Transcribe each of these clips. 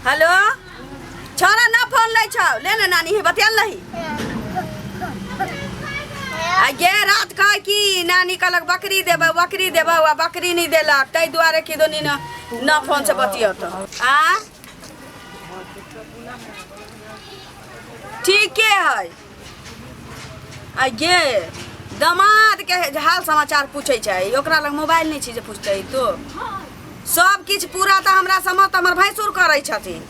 Hello छोरा ना phone लै छौ ले ने नानी हे बतियाल रही आ गे रात कह कि नानी कहलक बकरी देबै बकरी देबै आ बकरी नहि देलक ताहि दुआरे कि दोनी न न फोन से बतियत आ ठीके है आ गे दमाद के हाल समाचार पूछै छै ओकरा लग मोबाइल नहि छै जे पूछतै तो सब किछु पूरा तऽ हमरा समझ हमर भैंसुर करै छथिन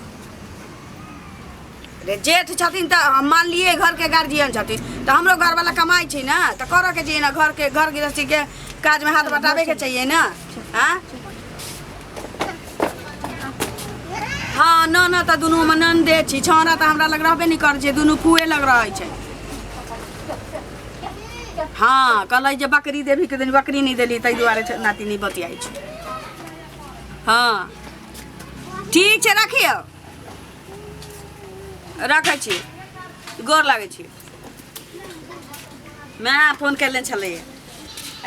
रे जेठ छथिन तऽ हम मानलियै घरके गार्जियन छथिन तऽ हमरो घरवाला कमाइ छै ने तऽ करऽके चाहिए ने घरके घर गृहस्थीके काजमे हाथ बटाबैके चाहिए ने आँ हँ न न तऽ दुनू हमर ननदे छी छौड़ा तऽ हमरा लग रहबे नहि करै छै दुनू फुए लग रहै छै हँ कहलै जे बकरी देबही के दिन बकरी नहि देली ताहि दुआरे नाती नहि बतियाइ छै हँ ठीक छै रखियौ रखै छी गोर लागै छी माय फोन केने छलैए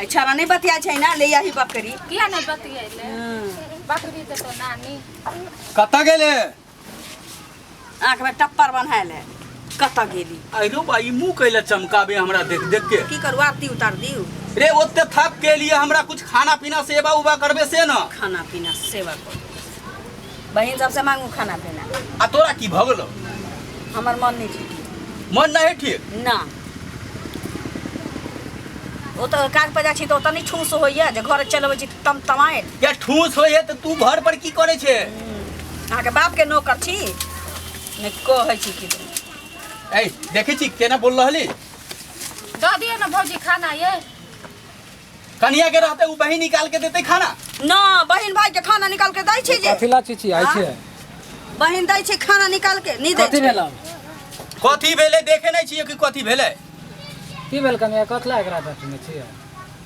अच्छा नहि बतिया छै ने ले आही बकरी किया नहि बतियेले बकरी देतो नानी कतऽ गेले आँखमे टप्पर बन्हायल है कतऽ गेली अरे बा ई मुंह कैले चमकाबे हमरा देख देख के की करू आरती उतार दियौ रे ओते थक के लिए हमरा कुछ खाना पीना सेवा उबा करबे से न खाना पीना सेवा करू बहिन सबसे मांगू खाना पीना आ तोरा की भऽ गेलौ हमर मन नहीं ठीक मन नहीं ठीक ना ओ तऽ काज पर जाइ छी तऽ ओतऽ नहि ठूस होइए जे घर चलि अबै छी तम तमायल या ठूस होइए तऽ तू घर पर की करै छे अहाँके बापके नौकर छी नहि कहै छी कि ए देखै छी केना बोल रहली दऽ दियौ ने भौजी खाना ये कनिया के रहते उ बहिन निकाल के देते खाना ना बहिन भाई के खाना निकाल के दै छी जे कथी ला चीची आई छै बहिन दै छै खाना निकाल के नहि दै कथी छै भेल कथी भेलै देखे नहीं छियै कि कथी भेलै की भेल कनिया कथी ला एकरा डटने छियै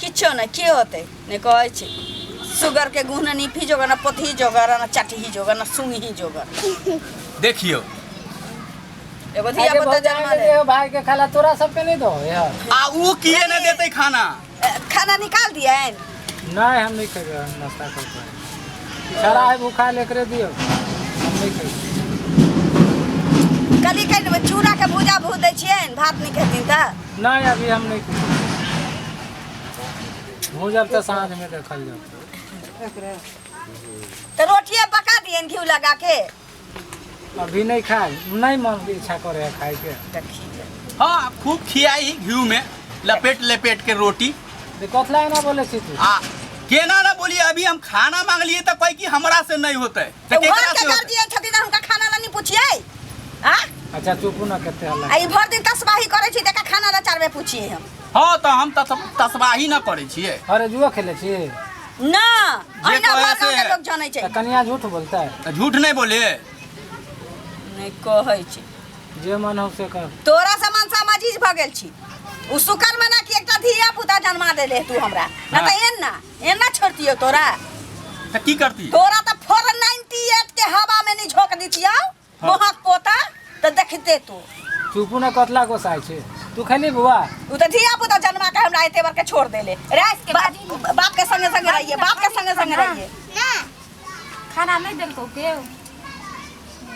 किछो नहि की होतै नहि कहै छै सुगर के गुह ने नीफी जोगर ने पोथी जोगर ने चटही जोगर ने सुंगही जोगर देखियौ एगो धिया आगे पुता भौजाई जन्मा के दे देहो भाई के खाला तोरा सबके नहीं दो यार आ उ किए नहीं देते खाना खाना निकाल दियनि नहीं हम नहीं खेबै हम नाश्ता करके छड़ा है भूखा लेकरे दियो हम नहीं खेबै कली कनि चूड़ा के भूजा भूज दै छियनि भात नहि खेथिन तऽ नहीं अभी हम नहीं खेबै भूजब तऽ साँझ में देखल जाओ तऽ रोटिए पका दियनि घी लगा के अभी नहीं खाए नहीं मन के इच्छा करे है खाए के देखिए हाँ खूब खियाई घी में लपेट लपेट के रोटी दे कथला एना बोले छी तू आ केना ना बोलिए अभी हम खाना मांगलिए तो कहे कि हमरा से नहीं होते तऽ तो घर केकरा के से होतै? गार्जियन छथिन तऽ हुनका खाना ला नहि पुछियै आ अच्छा चुपू ना कते हल्ला आ ई भरि दिन तसबाही करै छी तकरा खाना ला चारबे पुछियै हम हाँ तो हम तसबाही ना करै छियै अरे जुआ खेले छी ना अहिना कहै भर गाँव के से- लोक जानै छै तऽ कनिया झूठ बोलता है तऽ झूठ नहीं बोले नहि कहै छै जे मन हो से कर तोरा से मनसा मजीज भऽ गेल छी उ शुक्र मना कि एकटा धिया पुता जन्मा देले तू हमरा ना हाँ। तऽ एना एना छोड़तियौ तोरा तऽ की करती तोरा तऽ 498 के हवा में नहीं झोंक दितियौ मोहक पोता तऽ देखते तू चुपू ना कतला गोसाइ छै तू खेली बुआ उ तऽ धिया पुता जन्मा के हमरा एते बार के छोड़ देले रे बाप के संगे संगे रहिए बाप के संगे संगे रहिए खाना नहीं देलको केओ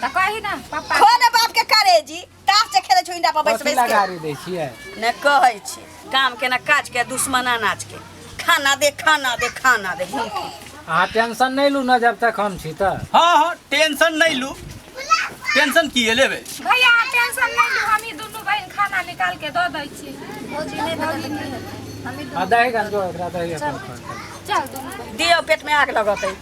तऽ कही ना पापा खो ने बाप के करेजी ताश से खेले छौ इंडा पर बैस कथी बैस ला के गाड़ी दै छियै ने कहै छी काम के ना काज के दुश्मना नाच के खाना दे खाना दे खाना दे घूम के अहाँ टेंशन नहीं लू ना जब तक हम छी तऽ हाँ हाँ टेंशन नहीं लू टेंशन किए लेबे भैया टेंशन नहीं लू हम ही दुनू बहन खाना निकाल के दऽ दै छी भौजी नहि देतै तऽ की हेतै हम ही आ दही गन जो एकरा दही अपन खा चल दुनू बहन दियौ पेट में आग लगतै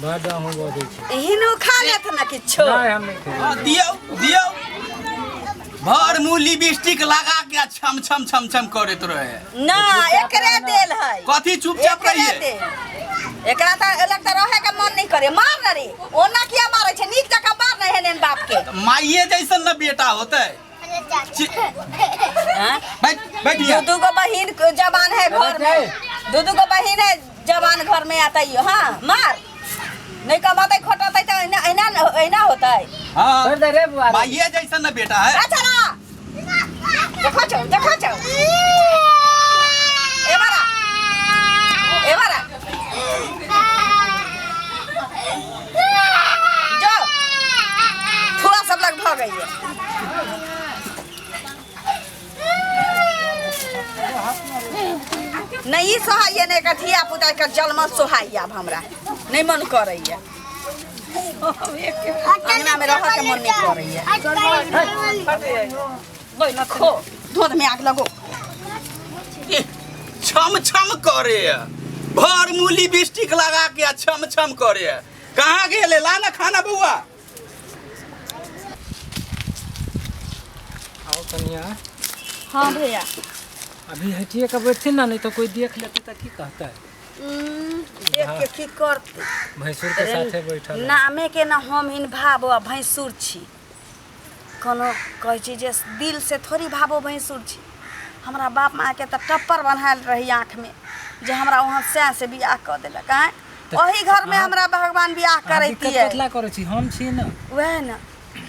बड अहूँ बजै छी एहनो खा लेत ना किछो नहीं हम नहीं खेबै हाँ, दियौ दियौ भर मुँह लिपस्टिक लगा के आ छम छम छम छम करैत रहे ना एकरे देल है कथी चुपचाप एकरे रहिए देल एकरा तऽ लगता रहे के मन नहीं करे मार न रे ओना किया मारे छै नीक जकाँ मार न हेन बाप के माइये जैसन न बेटा होते हाँ? बैठ बैठ दू यहाँ दू गो बहिन के जवान है घर में दू दू गो बहिन है जवान घर में आता ही हाँ मार नहीं कमाते खोटाते तो ऐना ऐना ऐना होता है हाँ छोड़ दे रे बुआ रे। माइये जैसन न बेटा है अच्छा ना देखो चौ देखो चौ ए बारा ए बारा सकैया। नहीं ई सोहाइए, नहि एकर धिया पुता एकर जलमल सोहाइए। आब हमरा नहि मन करैया अंगना में रह के, मन नहीं करैया। खो धोध में आग लगो। ए, छम छम करे, भर मुँह लिपस्टिक लगा के आ छम छम करे। कहाँ गेले? ला ना खाना बउआ। आओ कनिया। हाँ भैया। अभी हटिए के बैठथिन ना, नहीं तो कोई देख लेते तो की कहता है? देख के की करते? भैंसुर के साथे बैठल है। नामे के ना हम हिन भाबो आ भैंसुर छी, कोनो कहै छी जे दिल से थोड़ी भाबो भैंसुर छी। हमरा बाप माँ के तऽ टप्पर बन्हायल रही आँखिमे जे हमरा वहाँ सएह से बियाह कऽ देलक। आँय, ओही घरमे हमरा भगवान बियाह अहाँ दिक्कत करैतियै। कतला करै छी? हम छी ना। वएह ने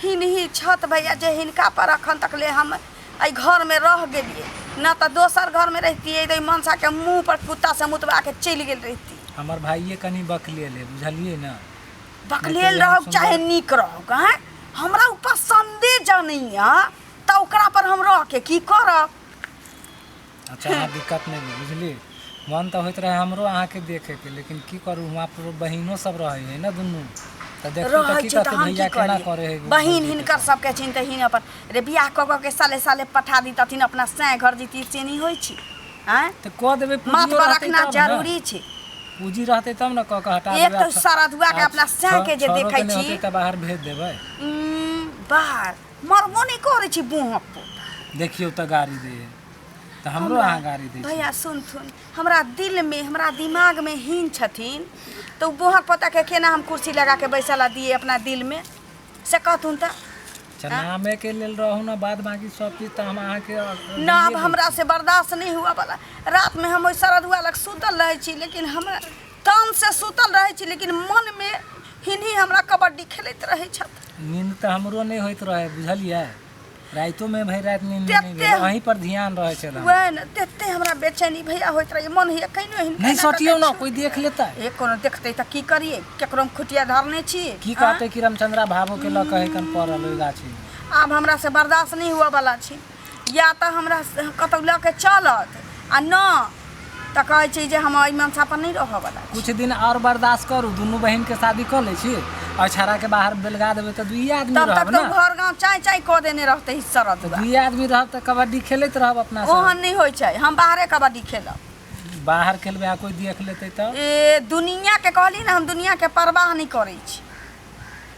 हिन ही छत भैया जे हिनका पर अखन तक ले हम एहि घरमे रह गेलियै, न तऽ दोसर घरमे रहितियै तऽ मनसाके मुँह पर कुत्ता से मुतबा के चलि गेल रहितियै। हमर भाइये कनि बकलेल है, बुझलियै ना? बकलेल रहौ चाहे नीक रहौ, आँय, हमरा ऊपर संदेह जनैया तऽ ओकरा पर हम रह के की करब? अच्छा, अहाँ दिक्कत नहि लिअ, बुझलियै? मन तऽ होइत रहै हमरो अहाँके देखैके, लेकिन की करू, वहाँ पर बहिनो सब रहै है ने दुनू, तऽ देखतै तऽ रहै की छै तऽ कहतै हम की भैया केना करियै? करै है? बहिन भौजीके हिनकर साथ? सबके छिन तऽ हिन अपन रे बियाह कऽ कऽ के साले साले पठा दितथिन, अपना सैं घर जीती, से नहि होइ छै? आँय, तऽ कऽ देबै। माथ पूँजियो पर रहतै रखना तब ने। जरूरी छै। पूँजी रहतै तब ने कऽ के हटा एक देबै। तऽ सरधुआ के अपना सैं के जे छओ देखै के नहि छी। होतै तऽ बाहर भेज देबै। बाहर मरबो नहि करै छी बुहक पोता। देखियौ तऽ गाड़ी दै है तऽ हमरो अहाँ गाड़ी दै छी। भैया सुनथुन, हमरा दिलमे हमरा दिमागमे हीन छथिन तऽ ओ बोहक पोताके केना हम कुर्सी लगा के बैसला दिए अपना दिलमे, से कहथुन तऽ? अच्छा, नामे के लेल रहू ना, बाद बाकी सब चीज तऽ हम अहाँके ना, आब हमरा से बर्दाश्त नहीं हुआ वाला। रात में हम ओहि सरधुआ लग सुतल रहै छी, लेकिन हमरा तन से सुतल रहै छी, लेकिन मनमे हिनही हमरा कबड्डी खेलैत रहै छथि। नींद तऽ हमरो नहि होइत रहै, बुझलियै? रातिओमे भरि राति नींद नहि तेते भेल, अहीं पर ध्यान रहै छल हमर। वएह ने, तेते हमरा बेचैनी भैया होइत रहै, मन होइए कहिनो हिनका नहि एना कऽ सटियौ के ना, कोई देख लेतै। ए, कोनो देखतै तऽ की करियै? केकरो हम खुटिया धरने छी? की कहतै कि रामचंद्रा भावो के लऽ कऽ कन पड़ल ओहि गाछीमे। आब हमरा से बर्दाश्त नहीं हुआ वाला छी। या तऽ हमरा कतहु लऽ के चलत आ न तऽ कहै छी जे हम एहि मनसा पर नहि रहऽ वाला छी। कुछ दिन और बर्दाश्त करू, दुनू बहिन के शादी कऽ लै छी और छाड़ा के बाहर बेलगा देबै तऽ दुइये आदमी तब तक रहब तऽ ना। घर गाँव चाय चाय कऽ देने रहतै तऽ सरदुआ। दुइये आदमी रहब तऽ कबड्डी खेलैत रहब अपना सब। ओहन नहि होइ छै, हम बाहरे कबड्डी खेलब। बाहर खेलबै आ कोई देख लेतै तऽ? ए, दुनिया के कहली ने, हम दुनिया के परवाह नहि करै छी।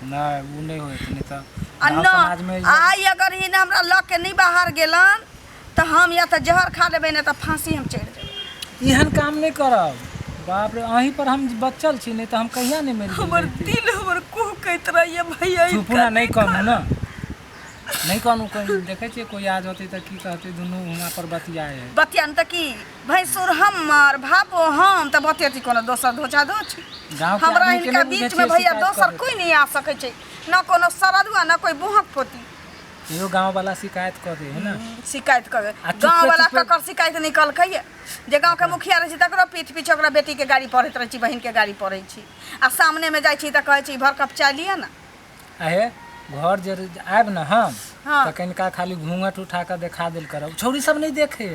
नहि, ओ नहि होइत, नहि तऽ आ गाँव न समाजमे आइ अगर हिन हमरा लऽ के नहि बाहर गेलन तऽ हम या तऽ जहर खा लेबै, नहि तऽ फांसी हम चढ़ि जेबै। एहन काम नहि करब। बाप रे, अहीं पर हम बचल छी, नहि तऽ हम कहिया नहि मरि गेल हमर रहिती। दिल हमर कुहकैत रहैए भैया। चुप ना, नहि कहू ना, नहि कहू। कोई देखै छियै, कोई आ जेतै तऽ की कहतै? दुनू हुआँ पर बतियाए है। बतियान तऽ की, भैंसुर हमर, भाबो हम तऽ बतियती, कोनो दोसर धोचा धोची? गाँव के हमरा आदमी के हिनका नहि बुझै बीच में छियै, भैया शिकायत दोसर कऽ कोई नहीं आ सकै छै, न कोनो सरदुआ, न कोई बुहक पोती। देतै। इहो गाँव वाला शिकायत कऽ दे है ना। शिकायत कर आ चुपे गाँव वाला चुपे- ककर शिकायत निकलकै जे गाँव के मुखिया रहै छै तकरो पीठ पीछे ओकरा बेटी के गाड़ी पढ़ैत रहै छी, बहिन के गाड़ी पढ़ै छी, आ सामने में जाइ छी तऽ कहै छी भर कप चाय लिअ ने। आहे घर जे आयब ने हम हाँ। तऽ कनिका खाली घूंघट उठा कऽ देखा देल करब, छौड़ी सब नहि देखे,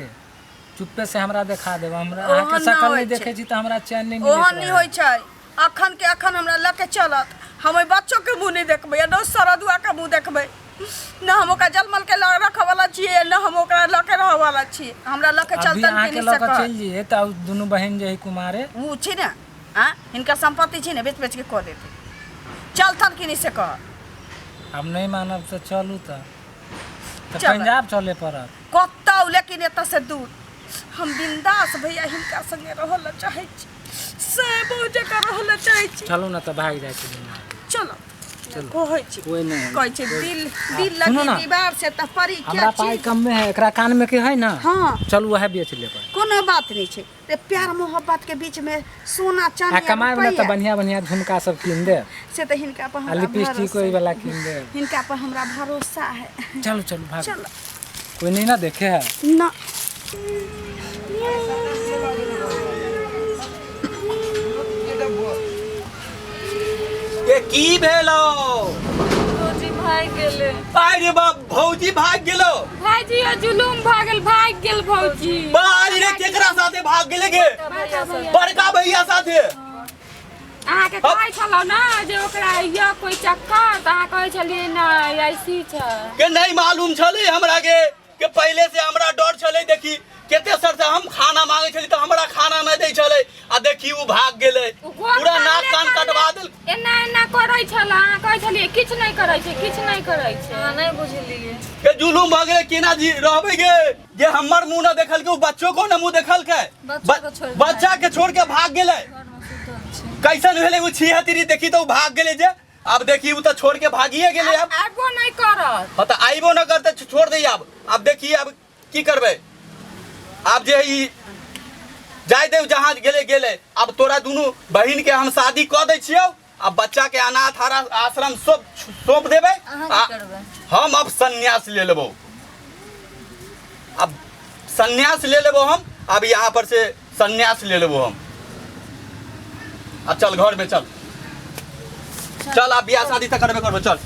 चुप्पे से हमरा देखा देब। हमरा ओहन अहाँके ना शकल होइ नहि छै। देखै छी तऽ हमरा चैन नहि मिलैत ओहन नहि रहै। होइ छै। अखन के अखन हमरा लऽ के चलत, हम ओहि बच्चो के मुँह नहि देखबै आ न सरदुआ के मुँह देखबै। न हम ओकरा जलमल के लऽ रखऽ वाला छियै, न हम ओकरा लऽ के रहऽ वाला छियै। हमरा लऽ के अभी चलतन कि अहाँके नहि लऽ से कऽ कह। चलि जइयै तऽ दुनू बहिन जे है कुमारे। ओ छै ने, आ हिनकर सम्पत्ति छै ने, बेच बेच के कऽ देतै। चलतन कि नहि से कह। आब नहि मानब तऽ चलू तऽ चलब। पंजाब चले पड़त। कतौ, लेकिन एतऽ से दूर। हम बिंदास भैया हिनका संगे रहऽ लए चाहै छी, से बहु जकाँ रहऽ लए चाहै छी। चलू ने तऽ भागि जाइ छी दुनू आदमी। चलो, कहै छी। कोई नहि है। कहै छै दिल दिल सुनू लगी ना। दीवार से तऽ परी क्या हमरा पाइ चीज। कमे है, एकरा कान में के है ना। हाँ। चलू, वएह बेच लेबै। कोनो बात नहीं छै ते प्यार मोहब्बत के बीच में सोना आ चांदी आ कमाएब ने तऽ रुपैआ बढ़िया बढ़िया झुमका सब कीन देब। से तऽ हिनका पर आ हमरा लिपस्टिक भरोसा ओहि वाला कीन देब। हिनका पर हमरा भरोसा है। चलू चलू, भागू। चलो। कोई नहीं ना देखे है। ना। ए, की भेलो? भौजी भागि गेलै। आइ रे बाप, भौजी भाग गेलो। भाईजी ओ जुलुम भऽ गेल, भागि गेल भौजी। बाज रे, केकरा साथे भाग गेले गे? बड़का भैया। बड़का भैया साथे। अहाँके कहै छलहुँ ने जे ओकरा यऽ कोइ चक्कर, तऽ अहाँ कहै छलियै नहि ऐसी छै। के नहीं मालूम छलै हमरा के के पहले से हमरा डर छलै। देखी केते सर से हम खाना मांगे छली तऽ हमरा खाना नहीं दै छलै, आ देखी उ भाग गेलै। ओ गोर पूरा नाक काटले कान काटले कटवा देल। एना एना करै छल, अहाँ कहै छलियै किछु नहि करै छै, किछु नहि करै छै। अहाँ नहि बुझलियै। के जुलूम भऽ गेलै। केना जी रहबै गे? जे हमर मुंह न देखलकै उ बच्चो को न मुंह देखलकै। बच्चो के छोड़ि के बच्चा के छोड़ के भाग गेलै। घरमे सुतल छै। कैसन भेलै उ छिहत्तरी? देखी तऽ उ भाग गेलै जे अब देखी उ तऽ छोड़ के भागिए गेलै अब। आबो नहि करत। हाँ तऽ आइबो न करतै, छोड़ दे आब। अब देखी अब की करबै आब। जे ई जाय दे, जहाँ गेलै गेलै। अब तोरा दुनू बहिन के हम शादी कऽ दै छियौ, आ बच्चा के अनाथ आश्रम सब सौंप देबै। अहाँ आ की करबै? हम अब संन्यास ले लेबो, अब संन्यास ले लेबो हम। अब यहाँ पर से संन्यास ले लेबो हम। अब चल, घर में चल, चल। अब बियाह शादी तक करबे करबो, चल।